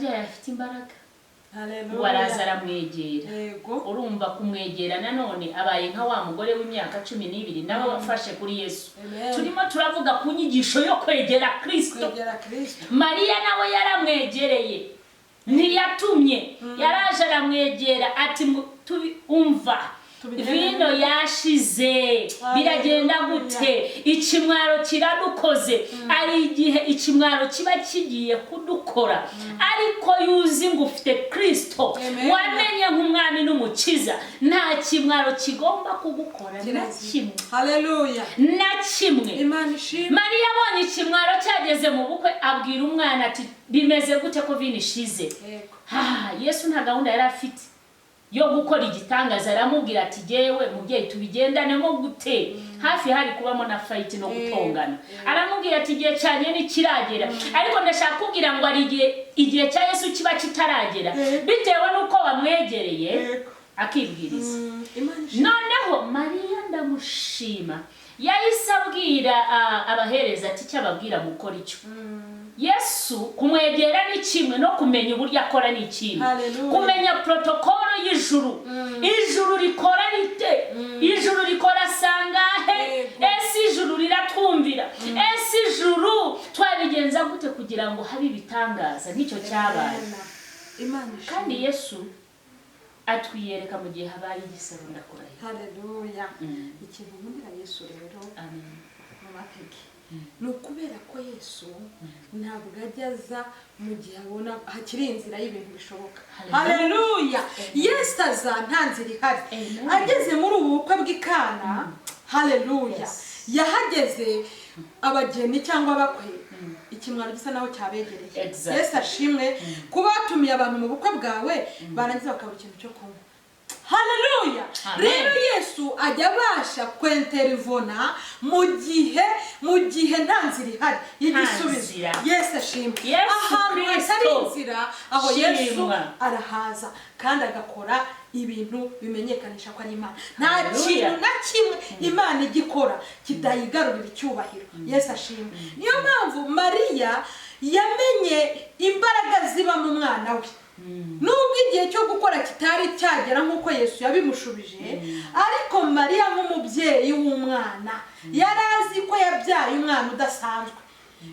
Yabyaye afite imbaraga. Haleluya. Ngo araza aramwegera. Urumva kumwegera nanone abaye nka wa mugore w'imyaka 12 nawe wafashe kuri Yesu. Amen. Turimo turavuga ku nyigisho yo kwegera Kristo. Kwegera Kristo. Mariya nawe yaramwegereye, ntiyatumye, yaraje aramwegera ati umva, Tubigende. Vino yashize, biragenda gute? Ikimwaro kiradukoze. Ari igihe ikimwaro kiba kigiye kudukora, ariko yuzi ngo ufite Kristo, Amen. wamenye nk'umwami n'umukiza, nta kimwaro kigomba kugukora na kimwe. Haleluya. Na kimwe. Imana ishimwe. Mariya abonye ikimwaro cyageze mu bukwe, abwira umwana ati: "Bimeze gute ko vino ishize?" Ah, Yesu nta gahunda yari afite yo gukora igitangaza. Aramubwira ati: "Jyewe mubyeyi, tubigendanemo gute?" Hafi hari kubamo na fight no gutongana. Aramubwira ati: "Igihe cyanjye ntikiragera." Ariko ndashaka kubwira ngo hari igihe cya Yesu kiba kitaragera, bitewe n'uko wamwegereye, akibwiriza. Imana ishimwe. Noneho Mariya, ndamushima, yahise abwira abahereza ati: "Icyo ababwira mukora icyo." Yesu kumwegera ni kimwe, no kumenya uburyo akora ni ikindi. Hallelujah. Kumenya protocole y'ijuru, ijuru rikora rite, ijuru rikora sangahe, ese ijuru riratwumvira, ese ijuru twabigenza gute kugira ngo habe ibitangaza nk'icyo cyabaye? Amen. Imana ishimwe. Kandi Yesu atwiyereka mu gihe habaye igisabo, ndakurahiye. Haleluya. Ikintu nkundira Yesu rero, Amen. mu mateke, ni ukubera ko Yesu ntabwo ajya aza mu gihe abona hakiri inzira y'ibintu bishoboka. Haleluya. Haleluya. Yesu aza nta nzira ihari. Amen. Ageze muri ubu bukwe bw'ikana, haleluya, yahageze abageni cyangwa abakwe ikimwaro gisa naho cyabegereye. Yesu ashimwe. Kuba watumiye abantu mu bukwe bwawe, barangiza bakabura ikintu cyo kunywa, haleluya. Amen. Rero Yesu ajya abasha kwenterivona mu gihe nta nzira ihari y'igisubizo. Nzira. Yesu ashimwe. Yesu Ahantu hatari Kristo. inzira, aho Yesu Shimwa. arahaza kandi agakora ibintu bimenyekanisha ko ari Imana. Nta Haleluya. kintu na kimwe Imana igikora kitayigarurira icyubahiro. Yesu ashimwe. Niyo mpamvu Mariya yamenye imbaraga ziba mu mwana we, nubwo igihe cyo gukora kitari cyagera nk'uko Yesu yabimushubije. Ariko Mariya nk'umubyeyi w'umwana yari azi ko yabyaye umwana udasanzwe,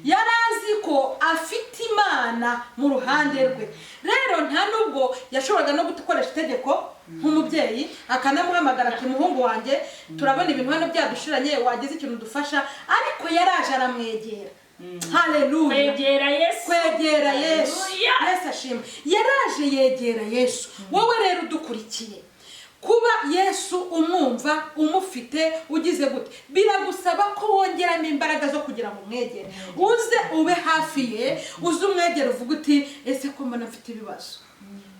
yari azi ko afite Imana mu ruhande rwe. Rero nta nubwo yashoboraga no gukoresha itegeko nk'umubyeyi, akanamuhamagara ati: "Muhungu wanjye, turabona ibintu hano byadushiranye, wagize ikintu dufasha?" Ariko yaraje aramwegera. Haleluya. Kwegera Yesu. Kwegera Yesu. Haleluya. Yesu ashimwe. Yaraje yegera Yesu. Wowe rero udukurikiye, kuba Yesu umwumva, umufite, ugize gute, biragusaba ko wongeramo imbaraga zo kugira ngo umwegere, uze ube hafi ye, uze umwegere, uvuge uti: "Ese ko mbona mfite ibibazo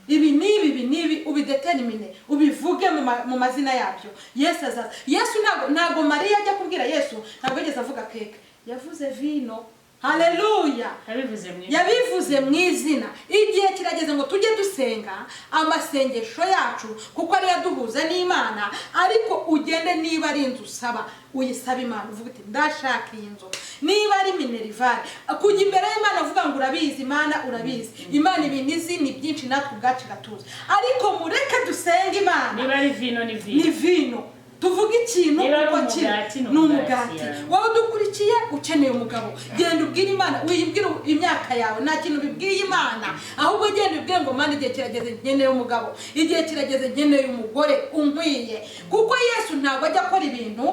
ibi n'ibi, ibi n'ibi?" Ubidetermine, ubivuge mu mazina yabyo. Yesu azaza. Yesu ntabwo Mariya ajya kubwira Yesu, ntabwo yigeze avuga keke, yavuze vino. Haleluya. Yabivuze mu izina. Yabivuze mu izina. Igihe kirageze ngo tujye dusenga amasengesho yacu, kuko ariyo aduhuza n'Imana. Ariko ugende, niba ari inzu usaba, uyisaba Imana, uvuga uti: "Ndashaka iyi nzu." Niba ari minerval, kujya imbere y'Imana uvuga ngo: "Urabizi Imana, urabizi Imana." Ibintu izi ni byinshi, natwe ubwacu iratuzi, ariko mureke dusenge Imana. Niba ari vino, ni vino. Ni vino, tuvuge ikintu Niba ari uko kiri. umugati, ni Ni umugati, umugati. Yeah. Wowe udukurikiye ukeneye umugabo, genda ubwire Imana, wibwire imyaka yawe, nta kintu bibwiye Imana. Ahubwo genda ubwire ngo: "Mana, igihe kirageze, nkeneye umugabo, igihe kirageze, nkeneye umugore unkwiye." Kuko Yesu ntabwo ajya akora ibintu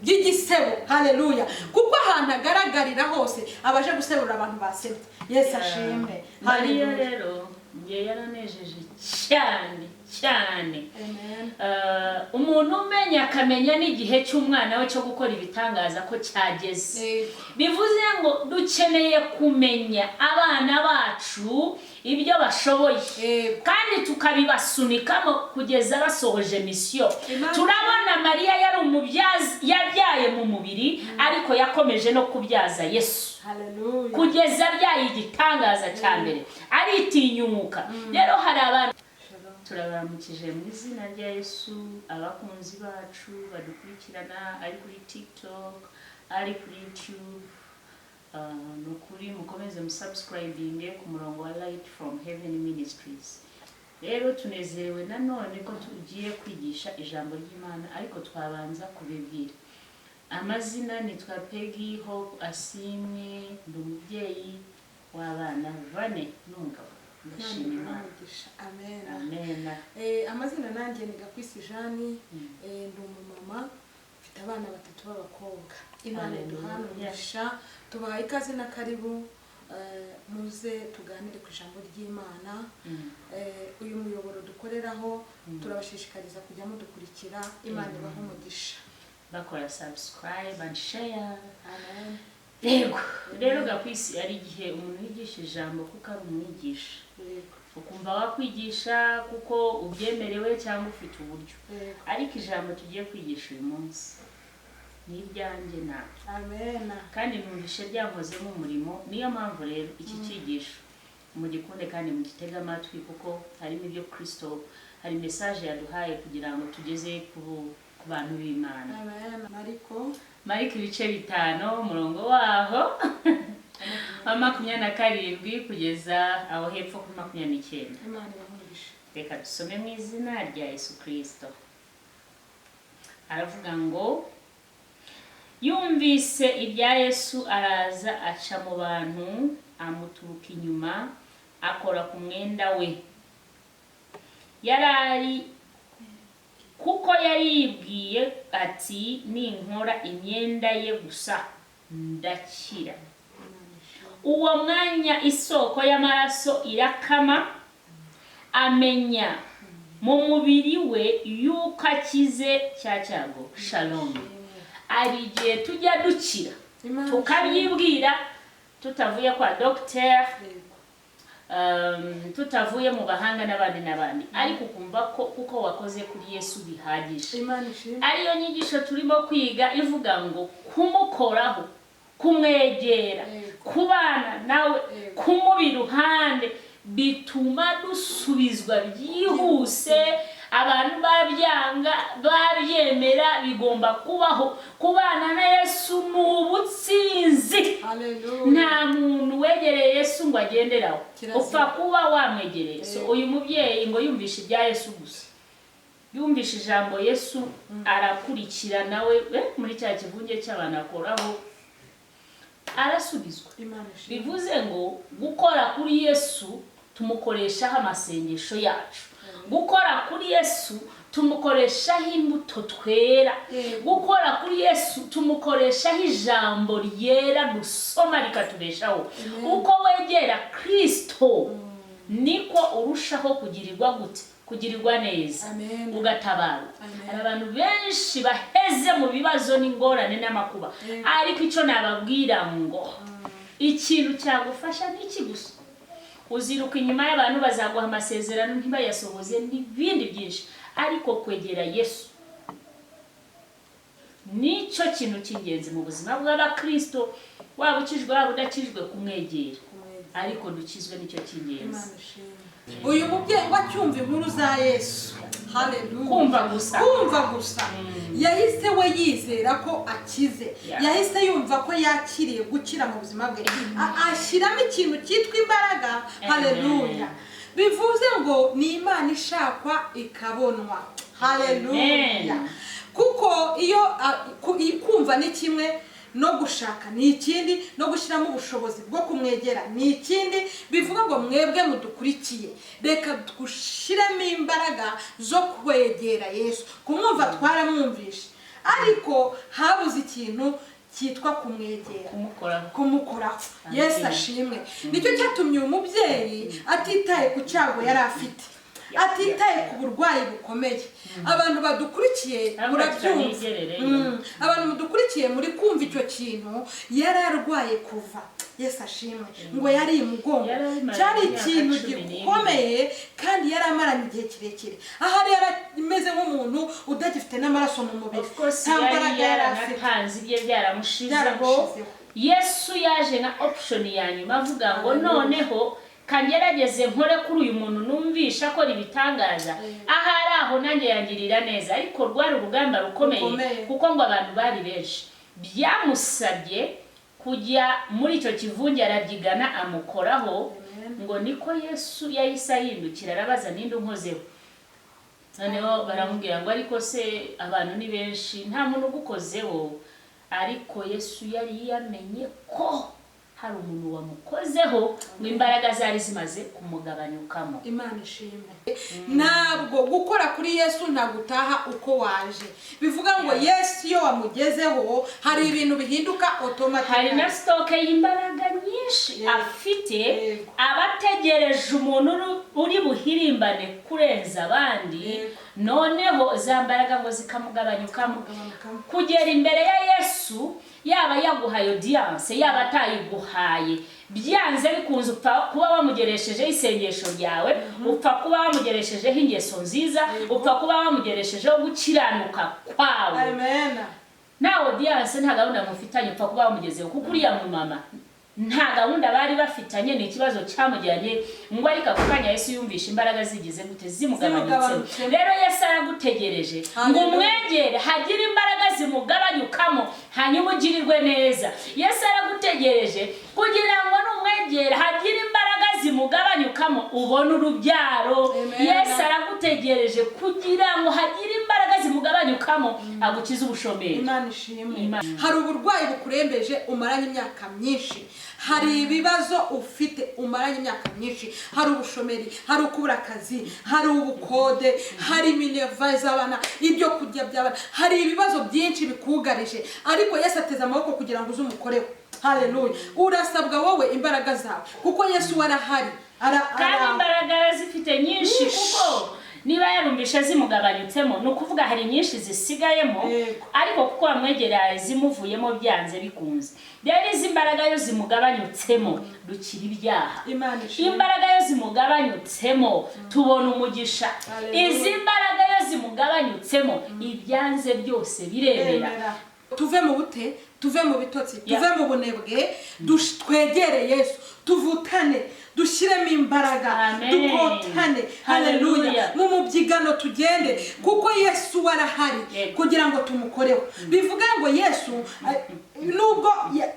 by'igisebo. Haleluya. Kuko ahantu agaragarira hose aba aje guserura abantu basebye. Yesu ashimwe. Mariya Haleluya. rero njye yaranejeje cyane cyane. Amen. Umuntu umenya akamenya n'igihe cy'umwana we cyo gukora ibitangaza ko cyageze. Bivuze ngo dukeneye kumenya abana bacu ibyo bashoboye, kandi tukabibasunikamo kugeza basohoje mission. Turabona Mariya yari umubyazi, yabyaye mu mubiri, ariko yakomeje no kubyaza Yesu Haleluya. kugeza abyaye igitangaza cya mbere, aritinyuka. Rero hari abantu, turabaramukije mu izina rya Yesu, abakunzi bacu badukurikirana, ari kuri TikTok, ari kuri YouTube. Ni ukuri mukomeze musubscribinge ku murongo wa Light from Heaven Ministries. Rero tunezerewe nanone ko tugiye kwigisha ijambo ry'Imana, ariko twabanza kubibwira amazina. Nitwa Peggy Hope Asimwe, ndi umubyeyi w'abana bane n'umugabo. Ndashima Imana. Umugisha. Amen. Amen. Amazina nanjye ni Gakwisi Jani, ndi umumama, mfite abana batatu b'abakobwa. Imana Hallelujah. iduhane umugisha. Tubahaye ikaze na karibu, muze tuganire ku ijambo ry'Imana. Uyu muyoboro dukoreraho, turabashishikariza kujya mudukurikira. Imana ibahe umugisha. Bakora subscribe and share. Amen. Yego rero Gakwisi, hari igihe umuntu yigisha ijambo kuko ari umwigisha, ukumva wakwigisha kuko ubyemerewe cyangwa ufite uburyo, ariko ijambo tugiye kwigisha uyu munsi ni iryanjye nawe. Amen. Kandi numvishe ryankozemo umurimo. Niyo mpamvu rero iki cyigisho mugikunde kandi mugitege amatwi, kuko harimo ibyo Kristo, hari message yaduhaye kugira ngo tugeze ku bantu b'Imana. Amen. Mariko. Mariko ibice 5, umurongo waho wa 27 kugeza aho hepfo kuri 29. Imana ibahe umugisha. Reka dusome mu izina rya Yesu Kristo. Aravuga ngo: "Yumvise ibya Yesu, araza aca mu bantu, amuturuka inyuma, akora ku mwenda we. Yari ari kuko yari yibwiye ati: 'Ninkora imyenda ye gusa ndakira.' Uwo mwanya isoko y'amaraso irakama, amenya mu mubiri we yuko akize cya cyago." Shalom. Hari igihe tujya dukira Imana tukabyibwira tutavuye kwa dogiteri, tutavuye mu bahanga n'abandi n'abandi, ariko ukumva ko kuko wakoze kuri Yesu bihagije. Imana ishimwe. Ariyo nyigisho turimo kwiga ivuga ngo kumukoraho, kumwegera, kubana nawe, kumuba iruhande bituma dusubizwa byihuse. Abantu babyanga babyemera, bigomba kubaho. Kubana na Yesu ni ubutsinzi. Haleluya. Nta muntu wegereye Yesu ngo agenderaho. Kirazira. Upfa kuba wamwegereye. So uyu mubyeyi ngo yumvishe ibya Yesu gusa, yumvishe ijambo Yesu, arakurikira nawe, muri cya kivunge cy'abantu akoraho, arasubizwa. Imana ishimwe. Bivuze ngo gukora kuri Yesu tumukoreshaho amasengesho yacu, gukora kuri Yesu tumukoreshaho imbuto twera, gukora kuri Yesu tumukoreshaho ijambo ryera dusoma rikatubeshaho. Uko wegera Kristo niko urushaho kugirirwa gute? Kugirirwa neza, Amen. ugatabarwa. Amen. Hari abantu benshi baheze mu bibazo n'ingorane n'amakuba, ariko icyo nababwira ngo ikintu cyagufasha ni iki gusa: uziruka inyuma y'abantu bazaguha amasezerano ntibayasohoze n'ibindi byinshi, ariko kwegera Yesu nicyo kintu cy'ingenzi mu buzima bw'abakristo, waba ukijwe waba udakijwe, kumwegera. Kumwegera. Ariko dukizwe nicyo cy'ingenzi. Imana ishimwe. Uyu mubyeyi ngo acyumva inkuru za Yesu, haleluya, Kumva gusa. Kumva gusa, yahise we yizera ko akize. Yahise yumva ko yakiriye gukira mu buzima bwe. Ashyiramo ikintu cyitwa imbaraga. Haleluya. Bivuze ngo ni Imana ishakwa ikabonwa. Haleluya. Amen. Kuko iyo kumva ni kimwe, no gushaka ni ikindi, no gushyiramo ubushobozi bwo kumwegera ni ikindi. Bivuga ngo mwebwe mudukurikiye, reka dushyiremo imbaraga zo kwegera Yesu. Kumwumva twaramwumvishe, ariko habuze ikintu cyitwa kumwegera, kumukoraho. Kumukoraho. Amen. Yesu ashimwe. Nicyo cyatumye uyu mubyeyi atitaye ku cyago yari afite, atitaye ku burwayi bukomeye. Abantu badukurikiye Ntabwo murabyumva. tutanigerereye. Abantu mudukurikiye muri kumva icyo kintu yari arwaye kuva. Yesu ashimwe. Ngo yari imugongo, Yari amaranye cyari imyaka ikintu 12. gikomeye, kandi yari amaranye igihe kirekire, ahari yarameze nk'umuntu udagifite n'amaraso mu mubiri, Of course, nta yari mbaraga yari afite. yaranatanze ibye, byaramushizeho. Byaramushizeho. Yesu yaje nka option ya nyuma, avuga ngo Hallelujah. noneho kangerageze nkore kuri uyu muntu numvisha akora ibitangaza, ahari aho nanjye yangirira neza. Ariko rwari urugamba rukomeye, Rukomeye. kuko ngo abantu bari benshi. Byamusabye Kujya muri icyo kivunge arabyigana amukoraho. Ngo niko Yesu yahise ahindukira, arabaza: "Ninde unkozeho?" Noneho baramubwira ngo: "Ariko se abantu ni benshi, nta muntu ugukozeho." Ariko Yesu yari yamenye ko hari umuntu wamukozeho, ngo imbaraga zari zimaze kumugabanyukamo. Imana ishimwe. Ntabwo gukora kuri Yesu ntabwo utaha uko waje. Bivuga ngo Yesu iyo wamugezeho hari ibintu bihinduka Hari na automatically. stock y'imbaraga nyinshi afite. Aba ategereje umuntu uri buhirimbane kurenza abandi. Noneho za mbaraga ngo zikamugabanyukamo. Kugabanukamo. Kugera imbere ya Yesu, yaba yaguhaye audience, yaba atayiguhaye, byanze bikunze upfa kuba wamugereshejeho isengesho ryawe, upfa kuba wamugereshejeho ingeso nziza, upfa kuba wamugereshejeho gukiranuka kwawe. Amen. Nta audience, nta gahunda mufitanye, upfa kuba wamugezeho, kuko uriya mumama nta gahunda bari bafitanye, ni ikibazo cyamujyanye. Ngo ariko ako kanya Yesu yumvishe imbaraga zigize gute? Zimugabanutse. Zimugabanutse. Rero Yesu aragutegereje ngo Hallelujah. umwegere, hagire imbaraga zimugabanyukamo, hanyuma ugirirwe neza. Yesu aragutegereje kugira ngo numwegere hagire imbaraga zimugabanyukamo, ubone urubyaro. Amen. Yesu aragutegereje kugira ngo hagire imbaraga zimugabanyukamo, agukize ubushomeri. Imana ishimwe. Hari uburwayi bukurembeje umaranye imyaka myinshi, hari ibibazo ufite umaranye imyaka myinshi, hari ubushomeri, hari ukubura akazi, hari ubukode, hari minerval z'abana, ibyo kurya by'abana, hari ibibazo byinshi bikugarije, ariko Yesu ateze amaboko kugira ngo uze umukoreho. Haleluya! Urasabwa wowe imbaraga zawe, kuko Yesu arahari. Kandi imbaraga arazifite nyinshi, kuko niba yarumvishe zimugabanyutsemo, ni ukuvuga hari nyinshi zisigayemo. Ariko kuko wamwegereye zimuvuyemo byanze bikunze. Rero izi mbaraga yo zimugabanyutsemo dukira ibyaha. Imana ishimwe. Imbaraga yo zimugabanyutsemo tubona umugisha. Haleluya. Izi mbaraga yo zimugabanyutsemo ibyanze byose biremera. Emera. Tuve mu bute, tuve mu bitotsi, tuve mu bunebwe, twegere Yesu, tuvutane, dushyiremo imbaraga. Amen. Dukotane. Haleluya! Haleluya. Mu mubyigano tugende, kuko Yesu arahari kugira ngo tumukoreho. Bivuga ngo Yesu nubwo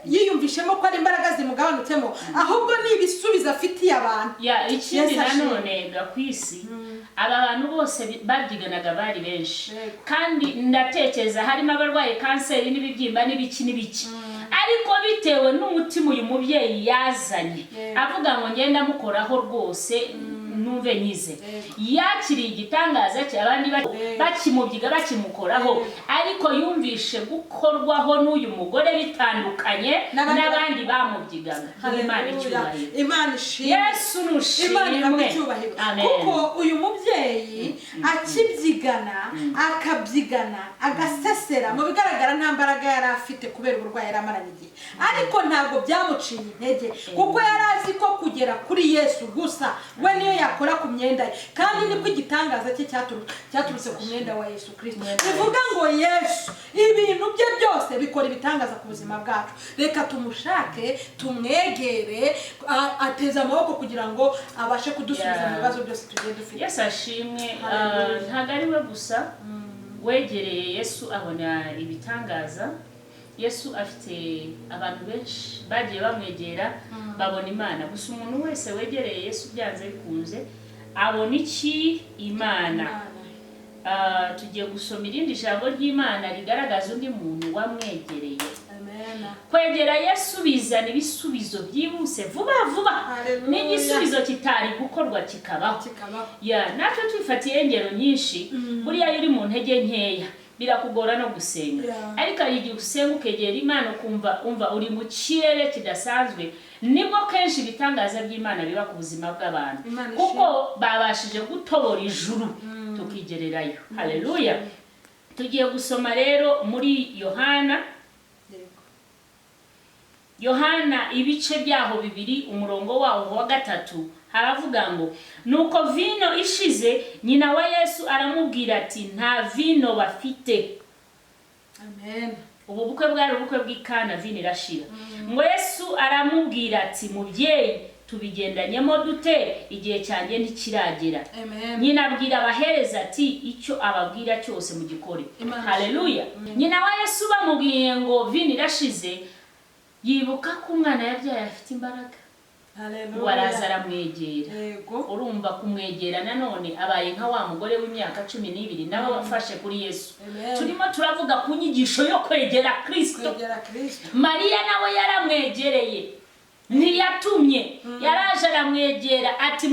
yiyumvishemo ko ari imbaraga zimugabanutsemo, ahubwo ni ibisubizo afitiye abantu. Ya, ikindi Yesu ashimwe. nanone ga ku isi, aba bantu bose babyiganaga bari benshi. Kandi ndatekereza harimo abarwaye kanseri n'ibibyimba n'ibiki n'ibiki, ariko bitewe n'umutima uyu mubyeyi yazanye, avuga ngo: "Ngenda mukoraho rwose numve nyize," yakiriye igitangaza cye. Abandi bakimubyiga, bakimukoraho, ariko yumvishe gukorwaho n'uyu mugore bitandukanye n'abandi bamubyigaga. Imana Haleluya. icyubahiro. Imana ishimwe. Yesu Imana ihabwe nushimwe. icyubahiro. Amen. Kuko uyu mubyeyi akibyigana, akabyigana agasesera, mu bigaragara nta mbaraga yari afite kubera uburwayi yari amaranye igihe, ariko ntabwo byamuciye intege, kuko yari azi ko kugera kuri Yesu gusa we niyo yakora ku myenda ye, kandi nibwo igitangaza cye cyaturutse ku mwenda wa Yesu Kirisito. Bivuga ngo Yesu ibintu bye byose bikora ibitangaza ku buzima bwacu. Reka tumushake, tumwegere, ateze amaboko kugira ngo abashe kudusubiza mu bibazo byose tugiye dufite. Yesu ashimwe. Hallelujah. Ntabwo ari we gusa wegereye Yesu abona ibitangaza. Yesu afite abantu benshi bagiye bamwegera babona Imana. Gusa umuntu wese wegereye Yesu byanze bikunze abona iki? Imana. Tugiye gusoma irindi jambo ry'Imana rigaragaza undi muntu wamwegereye. Amen. Kwegera Yesu bizana ibisubizo byihuse, vuba vuba. Hallelujah. N'igisubizo kitari gukorwa kikabaho. Kikabaho. Ya, natwe twifatiye ingero nyinshi. Buriya iyo uri mu ntege nkeya birakugora no gusenga, ariko hari igihe usenga ukegera Imana, ukumva umva uri mu kirere kidasanzwe. Nibwo kenshi ibitangaza by'Imana biba ku buzima bw'abantu, Imana kuko babashije gutobora ijuru tukigererayo. Haleluya! Tugiye gusoma rero muri Yohana. Yohana ibice byaho 2, umurongo waho wa 3, haravuga ngo: "Nuko vino ishize, nyina wa Yesu aramubwira ati: 'Nta vino bafite.'" Amen. Ubu bukwe bwari ubukwe bw'Ikana, vino irashira. Ngo Yesu aramubwira ati: "Mubyeyi, tubigendanyemo dute? Igihe cyanjye ntikiragera." Amen. Nyina abwira abahereza ati: "Icyo ababwira cyose mugikore." Imana. Haleluya! Nyina wa Yesu bamubwiye ngo vino irashize. Yibuka ko umwana yabyaye afite imbaraga. Ngo araza aramwegera. Urumva kumwegera nanone abaye nka wa mugore w'imyaka 12 nawe wafashe kuri Yesu. Amen. Turimo turavuga ku nyigisho yo kwegera Kristo. Kwegera Kristo. Mariya nawe yaramwegereye, ntiyatumye, yaraje aramwegera ati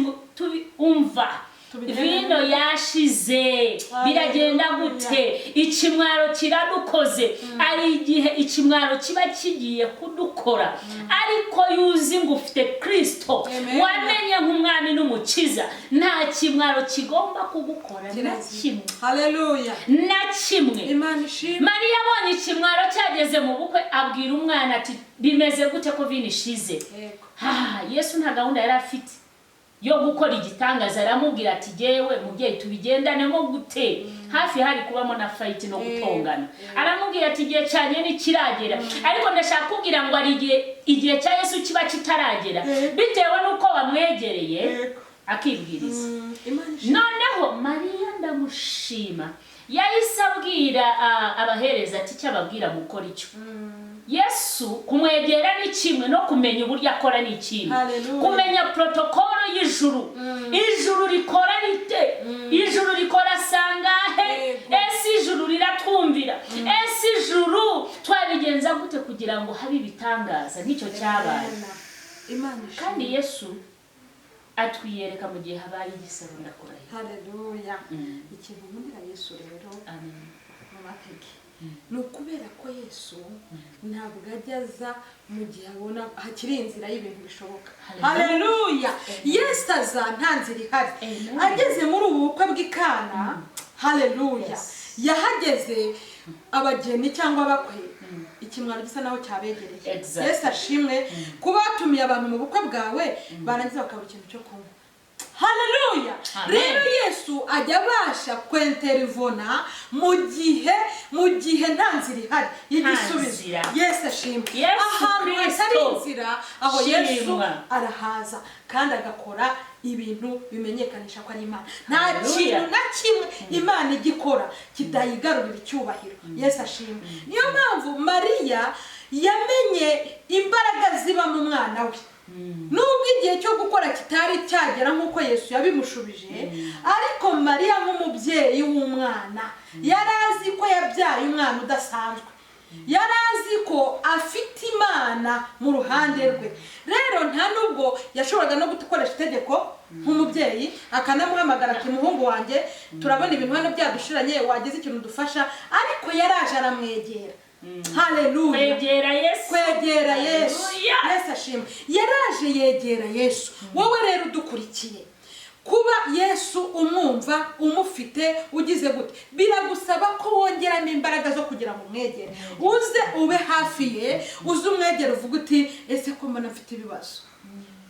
umva, Tubigende. Vino yashize, biragenda gute? Ikimwaro kiradukoze. Ari igihe ikimwaro kiba kigiye kudukora, ariko yuzi ngo ufite Kristo Amen. wamenye nk'umwami n'umukiza, nta kimwaro kigomba kugukora na kimwe. Haleluya. Na kimwe. Imana ishimwe. Mariya abonye ikimwaro cyageze mu bukwe, abwira umwana ati: "Bimeze gute ko vino ishize?" Yesu nta gahunda yari afite yo gukora igitangaza, aramubwira ati: "Jyewe mubyeyi, tubigendanemo gute?" Hafi hari kubamo na fight no gutongana. Aramubwira ati: "Igihe cyanjye ntikiragera." Ariko ndashaka kubwira ngo hari igihe cya Yesu kiba kitaragera, bitewe n'uko wamwegereye, akibwiriza. Imana ishimwe. Noneho Mariya ndamushima, yahise abwira abahereza ati: "Icyo ababwira mukora icyo." Yesu kumwegera ni kimwe, no kumenya uburyo akora ni ikindi. Hallelujah. Kumenya protocole y'ijuru, ijuru rikora rite, ijuru rikora sangahe? Ese ijuru riratwumvira? Ese ijuru twabigenza gute kugira ngo habe ibitangaza nk'icyo cyabaye? Imana ishimwe. Kandi Yesu atwiyereka mu gihe habaye igisabo, ndakurahiye. Haleluya. Ikintu nkundira Yesu rero Amen. mu mateke ni ukubera ko Yesu ntabwo ajya aza mu gihe abona hakiri inzira y'ibintu bishoboka. Haleluya. Haleluya. Yesu aza nta nzira ihari. Amen. Ageze muri ubu bukwe bw'ikana, haleluya, yahageze abageni cyangwa abakwe ikimwaro gisa naho cyabegereye. Yesu ashimwe. Kuba watumiye abantu mu bukwe bwawe, barangiza bakabura ikintu cyo kunywa, haleluya. Amen. Rero Yesu ajya abasha kwenterivona mu gihe nta nzira ihari y'igisubizo. Nzira. Yesu ashimwe. Yesu Ahantu Kristo. hatari inzira, aho Yesu Shimwa. arahaza kandi agakora ibintu bimenyekanisha ko ari Imana. Nta Haleluya. kintu na kimwe Imana igikora kitayigarurira icyubahiro. Yesu ashimwe. Niyo mpamvu Mariya yamenye imbaraga ziba mu mwana we, nubwo igihe cyo gukora kitari cyagera nk'uko Yesu yabimushubije. Ariko Mariya nk'umubyeyi w'umwana yari azi ko yabyaye umwana udasanzwe, yari azi ko afite Imana mu ruhande rwe. Rero nta nubwo yashoboraga no gukoresha itegeko nk'umubyeyi, akanamuhamagara ati: "Muhungu wanjye, turabona ibintu hano byadushiranye, wagize ikintu dufasha?" Ariko yaraje aramwegera. Haleluya. Kwegera Yesu. Kwegera Yesu. Haleluya. Yesu ashimwe. Yaraje yegera Yesu. Wowe rero udukurikiye, kuba Yesu umwumva, umufite, ugize gute, biragusaba ko wongeramo imbaraga zo kugira ngo umwegere, uze ube hafi ye, uze umwegere, uvuge uti: "Ese ko mbona mfite ibibazo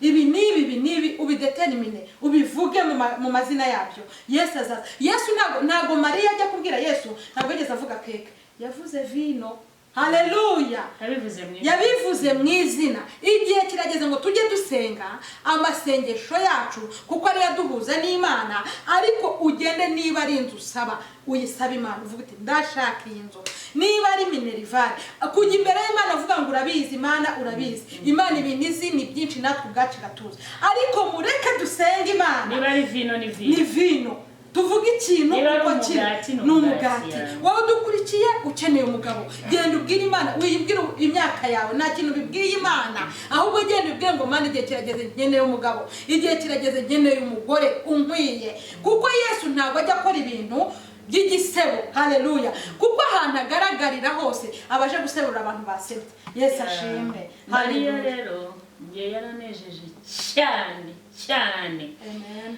ibi n'ibi, ibi n'ibi?" Ubidetermine, ubivuge mu mazina yabyo. Yesu azaza. Yesu ntabwo Mariya ajya kubwira Yesu, ntabwo yigeze avuga keke, yavuze vino. Haleluya. Yabivuze mu izina. Yabivuze mu izina. Igihe kirageze ngo tujye dusenga amasengesho yacu, kuko ariyo aduhuza n'Imana. Ariko ugende, niba ari inzu usaba, uyisaba Imana, uvuga uti: "Ndashaka iyi nzu." Niba ari minerval, kujya imbere y'Imana uvuga ngo: "Urabizi Imana, urabizi Imana." Ibintu izi ni byinshi, natwe ubwacu iratuzi, ariko mureke dusenge Imana. Niba ari vino, ni vino. Ni vino, tuvuge ikintu Niba ari uko kiri. umugati, ni Ni umugati, umugati. Yeah. Wowe udukurikiye ukeneye umugabo, genda ubwire Imana, wibwire imyaka yawe, nta kintu bibwiye Imana. Ahubwo genda ubwire ngo: "Mana, igihe kirageze, nkeneye umugabo, igihe kirageze, nkeneye umugore unkwiye." Kuko Yesu ntabwo ajya akora ibintu by'igisebo. Haleluya. Kuko ahantu agaragarira hose abaje guserura abantu basebye. Yesu ashimwe. Mariya Haleluya. rero njye yaranejeje cyane cyane. Amen.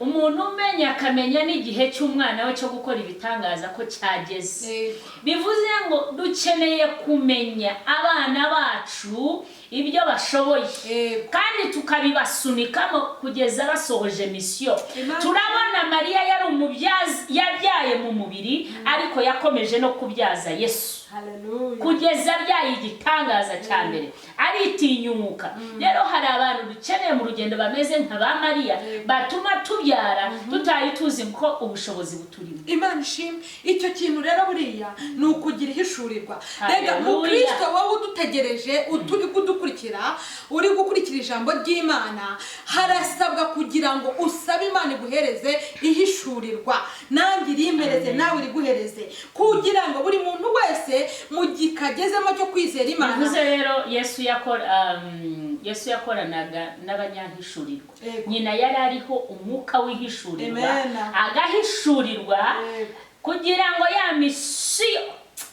Umuntu umenya akamenya n'igihe cy'umwana we cyo gukora ibitangaza ko cyageze. Bivuze ngo dukeneye kumenya abana bacu ibyo bashoboye, kandi tukabibasunikamo kugeza basohoje mission. Turabona Mariya yari umubyazi, yabyaye mu mubiri, ariko yakomeje no kubyaza Yesu. Haleluya. Kugeza abyaye igitangaza cya mbere, aritinyuka. Rero hari abantu dukeneye mu rugendo bameze nka ba Mariya, batuma tubyara tutari tuzi ko ubushobozi buturimo. Imana ishimwe. Icyo kintu rero buriya ni ukugira ihishurirwa. Rega Haleluya. Mukristo, wowe udutegereje, uturi kudukurikira, uri gukurikira ijambo ry'Imana, harasabwa kugira ngo usabe Imana iguhereze ihishurirwa, nanjye irimereze, nawe iriguhereze, kugira ngo buri muntu wese mu gikagezemo cyo kwizera Imana. Bivuze rero Yesu yakoranaga n'abanyahishurirwa. Nyina yari ariho umwuka w'ihishurirwa, Amen. agahishurirwa kugira ngo ya misiyo,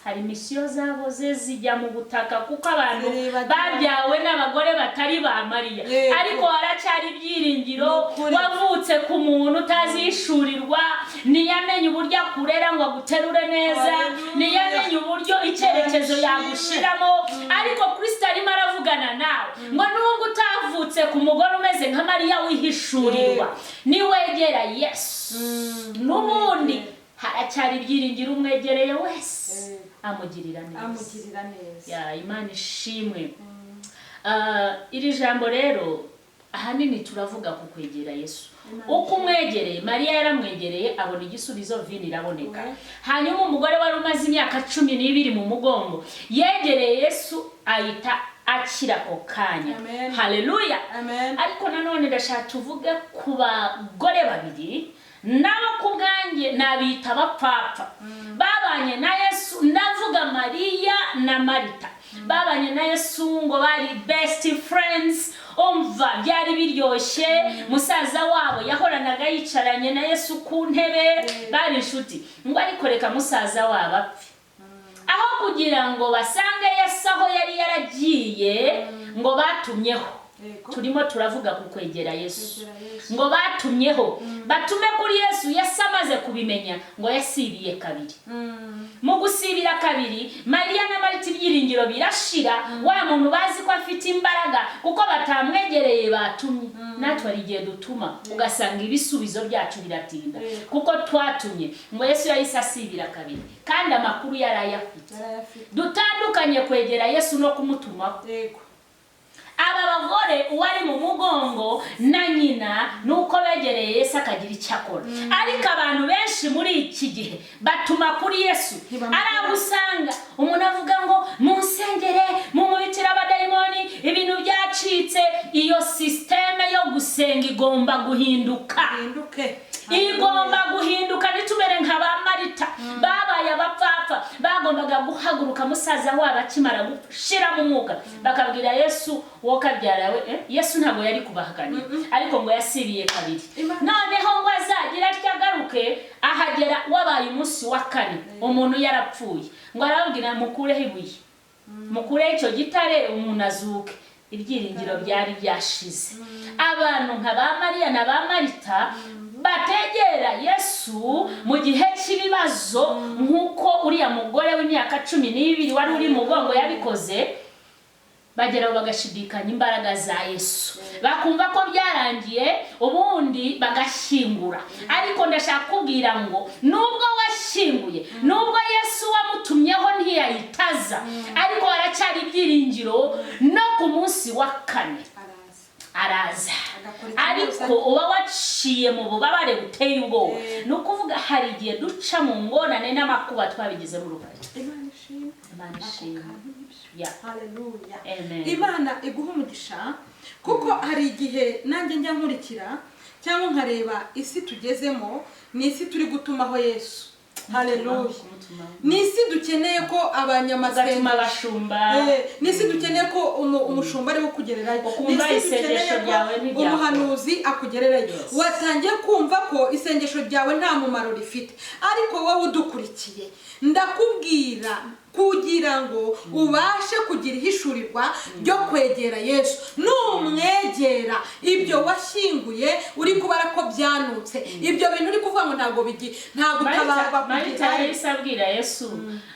hari misiyo zaboze zijya mu butaka kuko abantu Ziribagirana. babyawe n'abagore batari ba Mariya. Ariko haracyari ibyiringiro. Ni ukuri. Wavutse ku muntu utazihishurirwa, ntiyamenye uburyo akurera ngo aguterure neza, Haleluya. ntiyamenye uburyo icyerekezo Ishimwe. yagushiramo, ariko Kristo arimo aravugana nawe ngo nubwo utavutse ku mugore umeze nka Mariya wihishurirwa, niwegera Yesu, n'ubundi haracyari ibyiringiro. Umwegereye wese amugirira neza. Amugirira neza. Ya, Imana ishimwe. Iri jambo rero ahanini turavuga ku kwegera Yesu. Uko umwegereye, Mariya yaramwegereye abona igisubizo, vino iraboneka. Hanyuma umugore wari umaze imyaka 12 mu mugongo yegereye Yesu, ahita akira ako kanya. Amen. Haleluya. Amen. Ariko nanone ndashaka tuvuge ku bagore babiri, nabo ku bwanjye nabita abapfapfa babanye na Yesu. Ndavuga Mariya na Marita. Babanye na Yesu ngo bari best friends. Umva, byari biryoshye. Musaza wabo yahoranaga yicaranye na Yesu ku ntebe, bari inshuti. Ngo ariko reka musaza wabo apfe, aho kugira ngo basange Yesu aho yari yaragiye, ngo batumyeho. Turimo turavuga ku kwegera Yesu. Kwegera Yesu. Ngo batumyeho, batume kuri Yesu. Yesu amaze kubimenya, ngo yasibiye kabiri. Mu gusibira kabiri, Mariya na Marita ibyiringiro birashira. Wa muntu bazi ko afite imbaraga, kuko batamwegereye batumye. Natwe hari igihe dutuma ugasanga ibisubizo byacu biratinda kuko twatumye. Ngo Yesu yahise asibira kabiri kandi amakuru yari ayafite. Yarayafite. Dutandukanye kwegera Yesu no kumutumaho. Aba bagore, uwari mu mugongo na nyina, nuko begereye Yesu akagira icyo akora. Ariko abantu benshi muri iki gihe batuma kuri Yesu. Ntibamugeraho. Ari aho usanga umuntu avuga ngo munsengere, mumubitire abadayimoni, ibintu byacitse. Iyo sisiteme yo gusenga igomba guhinduka. Hinduke. Igomba guhinduka. Ntitumere nka ba Marita babaye abapfapfa. Bagombaga guhaguruka musaza wabo akimara gushira mu mwuka, bakabwira Yesu wowe kabyara we, eh? Yesu ntabwo yari kubahakanira, ariko ngo yasibiye kabiri. Noneho ngo azagira atya agaruke, ahagera wabaye umunsi wa kane, umuntu yarapfuye. Ngo arababwira: "Mukureho ibuye, mukureho icyo gitare, umuntu azuke." Ibyiringiro byari byashize. Abantu nka ba Mariya na ba Marita bategera Yesu mu gihe cy'ibibazo, nk'uko uriya mugore w'imyaka 12 wari uri mu mugongo yabikoze, bageraho bagashidikanya imbaraga za Yesu, bakumva ko byarangiye, ubundi bagashyingura. Ariko ndashaka kubwira ngo nubwo washyinguye, nubwo Yesu wamutumyeho ntiyayitaza, ariko haracyari ibyiringiro. No ku munsi wa kane Araza. araza. Agakora ikimuza. Ariko uba waciye mu bubabare buteye ubwoba. Ni ukuvuga hari igihe duca mu ngorane n'amakuba twabigizemo uruhare. Imana ishimwe. Imana Ako ishimwe. kantu nibyo. Haleluya. Amen. Imana iguha umugisha, kuko hari igihe nanjye njya nkurikira cyangwa nkareba isi tugezemo. Ni isi turi gutumaho Yesu. Haleluya. Ni isi dukeneye ko Ugatuma abanyamasengesho abashumba. Ni isi dukeneye ko umushumba ariwe ukugererayo. Ni Ukumva isi dukeneye isengesho ko ryawe ntiryakora. umuhanuzi akugererayo. Watangiye kumva ko isengesho ryawe nta mumaro rifite, ariko wowe udukurikiye, ndakubwira kugira ngo ubashe kugira ihishurirwa ryo kwegera Yesu. Numwegera, ibyo washyinguye uri kubara ko byanutse, ibyo bintu uri kuvuga ngo ntabwo bigi, ntabwo utabarwa Marita kugerayo. yahise abwira Yesu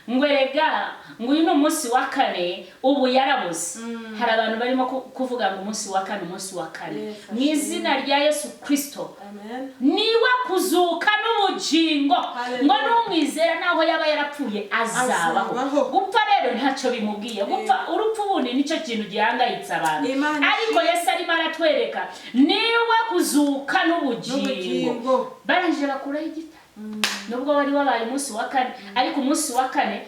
ngo erega ngo uyu ni umunsi wa kane, ubu yarabuze. Hari abantu barimo kuvuga ngo umunsi wa kane, umunsi wa kane. Yesu Mu izina rya Yesu Kirisito, Amen. niwe kuzuka n'ubugingo. n'ubugingo. Hallelujah. Ngo n'umwizera naho yaba yarapfuye azabaho. Azabaho. Gupfa rero ntacyo bimubwiye. Gupfa, urupfu ubundi nicyo kintu gihangayitse abantu. Imana Ariko Yesu arimo aratwereka niwe kuzuka n'ubugingo. N'ubugingo. Barangije bakuraho igitare, nubwo wari wabaye umunsi wa kane. Ariko umunsi wa kane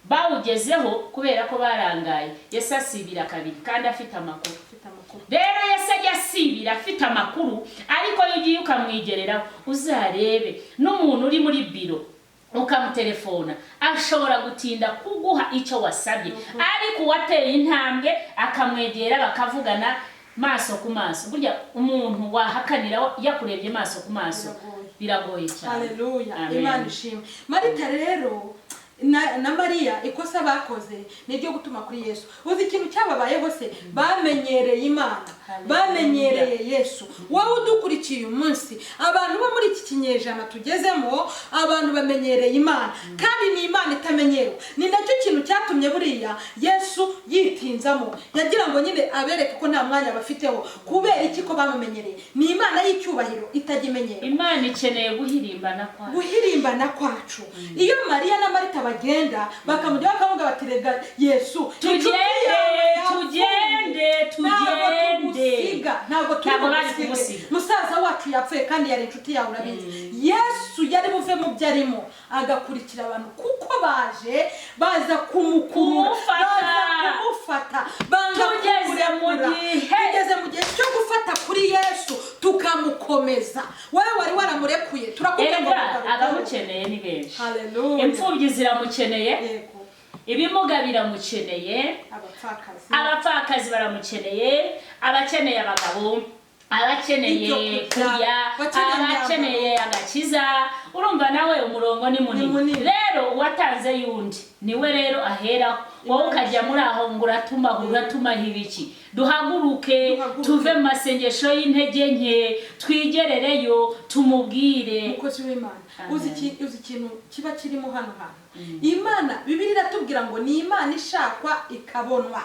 bawugezeho kubera ko barangaye. Yesu asibira kabiri kandi afite amakuru. Ufite amakuru. Rero Yesu ajya asibira afite amakuru, ariko iyo ugiye ukamwigereraho, uzarebe n'umuntu uri muri biro ukamutelefona ashobora gutinda kuguha icyo wasabye, ariko uwateye intambwe akamwegera bakavugana maso ku maso, burya umuntu wahakanira yakurebye maso ku maso biragoye cyane. Haleluya. Amen. Imana ishimwe. Marita rero na Mariya, ikosa bakoze ni iryo gutuma kuri Yesu. Uzi ikintu cyababayeho se? Bamenyereye Imana. Haleluya. Bamenyereye Yesu. Wowe udukurikiye uyu munsi, abantu bo muri iki kinyejana tugezemo, abantu bamenyereye Imana, kandi ni Imana itamenyerwa. Ni nacyo kintu cyatumye buriya Yesu yitinzamo, yagira ngo nyine abereke ko nta mwanya bafiteho. Kubera iki? Ko bamumenyereye. Ni Imana y'icyubahiro itajya imenyerwa. Imana ikeneye guhirimbana kwayo. Guhirimbana kwacu. Iyo Mariya na Marita bagenda bakamujya bakavuga bati: "Rega Yesu, inshuti Tugende, yawe yapfuye. tugende, Ntabwo tugende." tugusiga, ntabwo turi Ntabwo bari bugusiga. kumusiga. Musaza wacu yapfuye kandi yari inshuti yawe, urabizi." Yesu yari buve mu byo arimo agakurikira abantu, kuko baje baza kumukurura, Kumufata. baza kumufata, banga Tugeze mu kumurekura. gihe. Tugeze mu gihe cyo gufata kuri Yesu tukamukomeza. Wowe wari waramurekuye, turakubwira ngo Erega mugarukaho. abamukeneye ni benshi. Haleluya. Imfubyi ziramukeneye, ibimuga biramukeneye, Abapfakazi. abapfakazi baramukeneye, abakeneye abagabo, abakeneye Ibyo kurya, kurya, abakeneye abakeneye agakiza. Urumva nawe umurongo ni munini. Munini. Rero uwatanze y'undi niwe rero aheraho, wowe ukajya muri aho ngo uratumaho, uratumaho ibiki? Duhaguruke, Duhaguruke. tuve mu masengesho y'intege nke, twigerereyo tumubwire. Umukozi w'Imana, Amen. uzi ikintu kiba kirimo hano hantu? Imana, Bibiliya iratubwira ngo ni Imana ishakwa ikabonwa.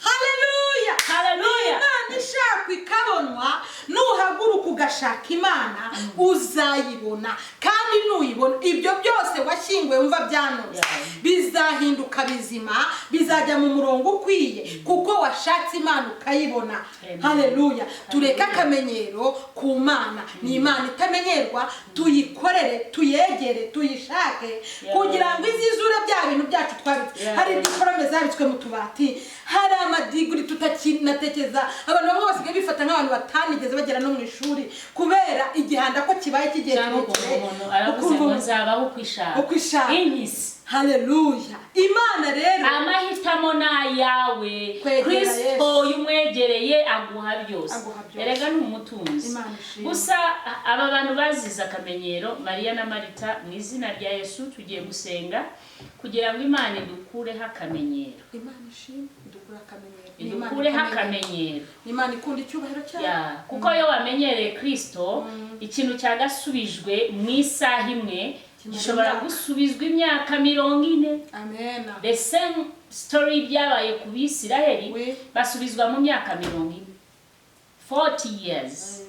Haleluya! Haleluya. Imana ishakwa ikabonwa. Nuhaguruka ugashaka Imana uzayibona, kandi nuyibona ibyo byose washyinguwe wumva byanoze bizahinduka bizima, bizajya mu murongo ukwiye, kuko washatse Imana ukayibona. Amen. Haleluya! Tureke akamenyero ku Mana. Ni Imana itamenyerwa. Tuyikorere, tuyegere, tuyishake kugira ngo izizure bya bintu byacu twabitse. Hari diporome zabitswe mu tubati, hari amadiguri tutakinatekereza. Abantu bamwe basigaye bifata nk'abantu batanigeze bagera no mu ishuri kubera igihanda ko kibaye kigiye Cyangwa ukumva kirekire. umuntu aravuze Ukumva ngo nzabaho uko ishaka. Uko ishaka. Inkisi. Haleluya! Imana rero Amahitamo ni ayawe. Kwegera Kristo Yesu. iyo umwegereye aguha byose. Aguha byose. Erega ni umutunzi. Imana ishimwe. Gusa aba bantu bazize akamenyero, Mariya na Marita, mu izina rya Yesu tugiye gusenga kugira ngo Imana idukureho akamenyero. Imana ishimwe, idukure akamenyero. Ni Imana Idukureho itamenyera. akamenyero. Ni Imana ikunda icyubahiro cyayo. Ya, kuko iyo wamenyereye Kristo, ikintu cyagasubijwe mu isaha imwe Kimara gishobora imyaka. gusubizwa imyaka 40. Amen. The same story byabaye ku Bisiraheli, basubizwa mu myaka 40, 40 years,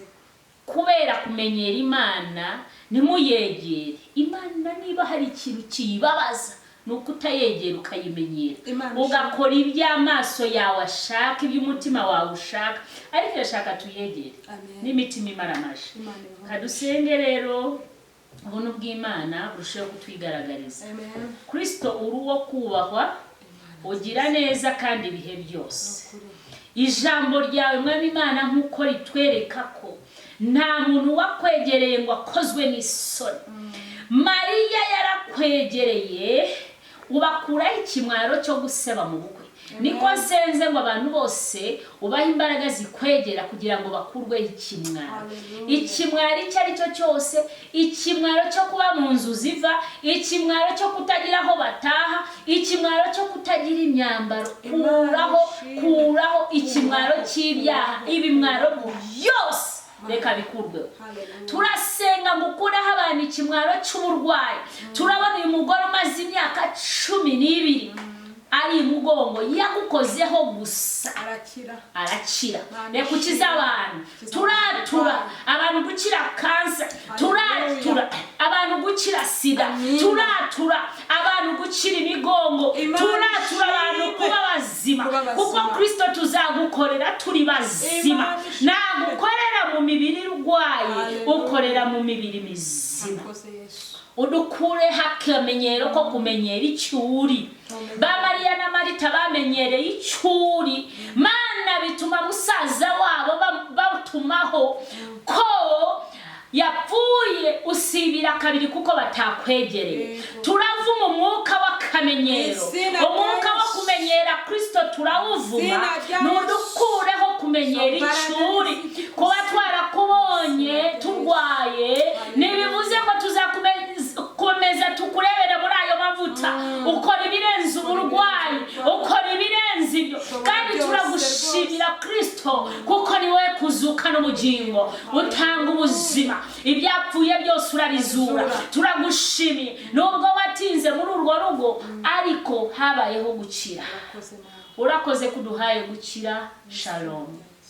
kubera kumenyera Imana ntimuyegere. Imana niba hari ikintu kiyibabaza ni uko utayegera ukayimenyera, Imana ugakora iby'amaso yawe ashaka, iby'umutima wawe ushaka, ariko irashaka tuyegere Amen. n'imitima imaramaje. Imana ibahe. Kadusenge rero ubuntu bw'Imana burusheho kutwigaragariza. Amen. Kristo, uri uwo kubahwa, ugira neza kandi ibihe byose. Ukuri. Ijambo ryawe, Mwami Imana, nk'uko ritwereka ko nta muntu wakwegereye ngo akozwe n'isoni, Mariya yarakwegereye ubakuraho ikimwaro cyo guseba mu bukwe. Niko nsenze ngo abantu bose ubahe imbaraga zikwegera kugira ngo bakurweho ikimwaro. Hallelujah. Ikimwaro icyo ari cyo cyose, ikimwaro cyo kuba mu nzu ziva, ikimwaro cyo kutagira aho bataha, ikimwaro cyo kutagira imyambaro, kuraho, Imana ishimwe. kuraho ikimwaro cy'ibyaha, ibimwaro byose reka bikurweho. Hallelujah. Turasenga ngo ukureho abantu ikimwaro cy'uburwayi. Turabona uyu mugore umaze imyaka 12. Ari imugongo, yagukozeho gusa arakira. Arakira. Mana Reka ukize ishimwe. abantu. Ukize Turatura abantu. abantu gukira kansa, turatura abantu gukira sida, Amina. turatura abantu gukira imigongo, Imana turatura abantu ishimwe. kuba bazima, Kuba bazima. kuko Kristo tuzagukorera turi bazima. Imana ishimwe. Ntagukorera mu mibiri irwaye, Hallelujah. ukorera mu mibiri mizima. Urakoze, Yesu. Udukureho akamenyero ko kumenyera icyo uri. Ba Mariya na Marita bamenyereye icyo uri, Mana, bituma musaza wabo batumaho ko yapfuye, usibira kabiri kuko batakwegereye. Turavuma umwuka w'akamenyero. Izina rya Umwuka wo Yesu. kumenyera Kristo turawuvuma. Izina rya Yesu. Nudukureho kumenyera Izo icyo uri. mbaraga. Kuba twarakubonye turwaye ntibivuze ngo tuzakomeza tukurebere muri ayo mavuta. Ukora ibirenze uburwayi, ukora ibirenze ibyo. Ushobora Kandi byose. turagushimira, Kristo, kuko ni wowe kuzuka n'ubugingo, utanga ubuzima, ibyapfuye byose urabizura. Urabizura. Turagushimiye nubwo watinze muri urwo rugo, ariko habayeho gukira. Urakoze, Mana. Urakoze kuduhaye gukira. Shalom.